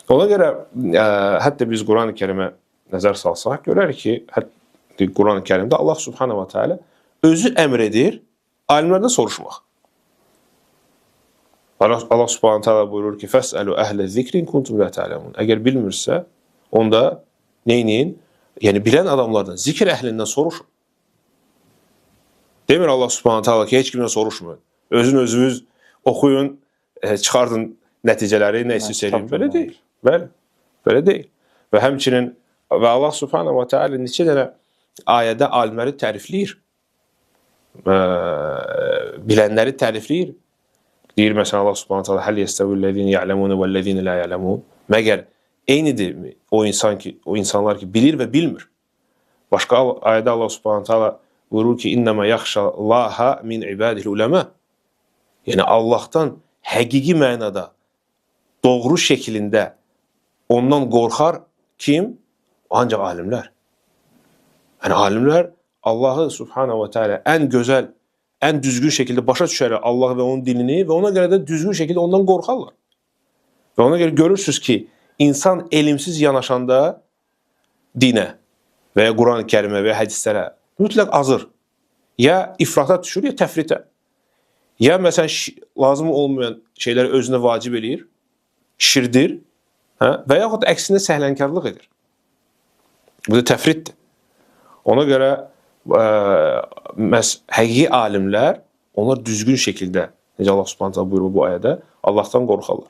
Ona görə hətta biz Quran-ı Kərimə nəzər salsaq, görərik ki, hətta Quran-ı Kərimdə Allah Subhanahu va Taala özü əmr edir alimlərdən soruşmaq. Allah Subhanahu Taala buyurur ki: "Fəsəlu əhlə zikri in kuntum la ta'lemun." Əgər bilmirsə, onda neynin? Yəni bilən adamlardan, zikr əhlindən soruşun. Demir Allah Subhanahu Taala ki, heç kimdən soruşmayın. Özün özünüz oxuyun, çıxardın nəticələri, nə istəyirsə eləyin. Belə deyil. Bəli. Belə deyil. Və həmçinin və Allah Subhanahu va Taala neçə dənə ayədə alimləri tərifləyir. Bilənləri tərifləyir. Deyir məsələn Allah Subhanahu taala: "Həl yestəvi'l-lezine ya'lemun ve'l-lezine la ya'lemun." Məgər eynidirmi o insan ki, o insanlar ki bilir və bilmir? Başqa ayədə Allah Subhanahu taala buyurur ki: "İnnemâ yaxşallaha min ibadihil ulema." Yəni Allahdan həqiqi mənada doğru şəklində ondan qorxar kim? Ancaq alimlər. Yəni alimlər Allahı Subhanahu va Taala ən gözəl, ən düzgün şəkildə başa düşərlər Allah və onun dilini və ona görə də düzgün şəkildə ondan qorxarlar. Və ona görə görürsünüz ki, insan elmsiz yanaşanda dinə və ya Quran-ı Kərimə və ya hədislərə mütləq azır. Ya ifrata düşür, ya təfritə. Ya məsələn lazım olmayan şeyləri özünə vacib eləyir, şişirdir, hə? Və yaxud əksinə səhlənkarlıq edir. Bu da təfritdir. Ona görə məhz həqiqi alimlər, onlar düzgün şəkildə, necə Allah Subhanahu taala buyurur bu ayədə, Allahdan qorxarlar.